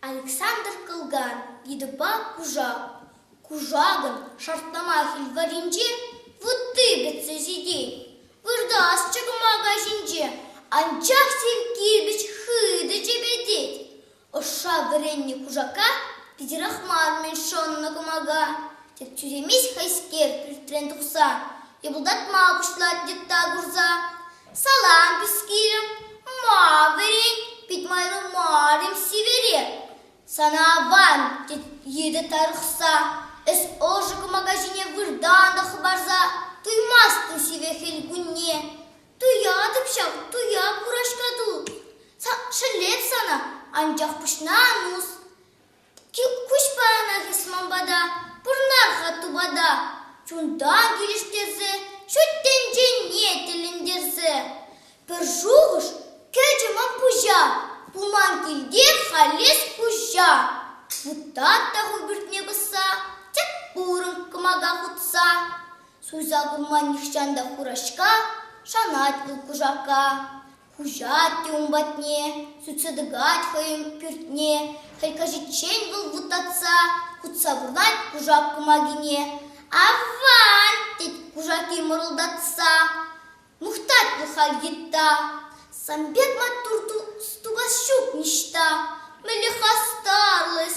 Александр Кӑлкан йытӑпа кушак. Кушакӑн шартлама хӗл варринче вутти пӗтсе ҫитет. Выртасчӗ кӑмака ҫинче, анчах сив кирпӗч хытӑ чӗпӗтет. Ӑшша вӗреннӗ кушака питӗрех мар-мӗн шӑннӑ кӑмака. Тек тӳсеймест хайскер пӳртрен тухса, йӑпӑлтатма пуҫлать йытта курса. Салам, пӳскилӗм, ма вӗрен, пит майлӑ мар-им сивӗре? Сана аван, тет йытӑ тарӑхса, эс ӑшӑ кӑмака ҫине выртан та хӑпарса туймастӑн сивӗ хӗл кунне. Туятӑп ҫав, туя кураҫка ту. Шеллеп сана, анчах пуҫна ан ус. Куҫ паянах эс ман пата, пурнар-ха тупата. Чунтан килӗштерсе, ҫут тӗнчене тӗлӗнтерсе. Пӗр шухӑш кӗчӗ ман пуҫа, пулман килте халес хуҫа. Вутта та ху пӳртне пӑсса, тӗп курӑн кӑмака хутса. Суйса курман нихҫан та хураҫка, шанать вӑл кушака. Хуҫать те ун патне, сӳтсе тӑкать хӑйӗн пӳртне. Хӗл каҫиччен вӑл вутлатса, хутса пурнать кушак кӑмакине. Аван! тет кушаки мӑрӑлтатса. Мухтать вӑл халь йытта. Сан пек маттур тупас ҫук ниҫта. Мӗнле хастарлӑ эс!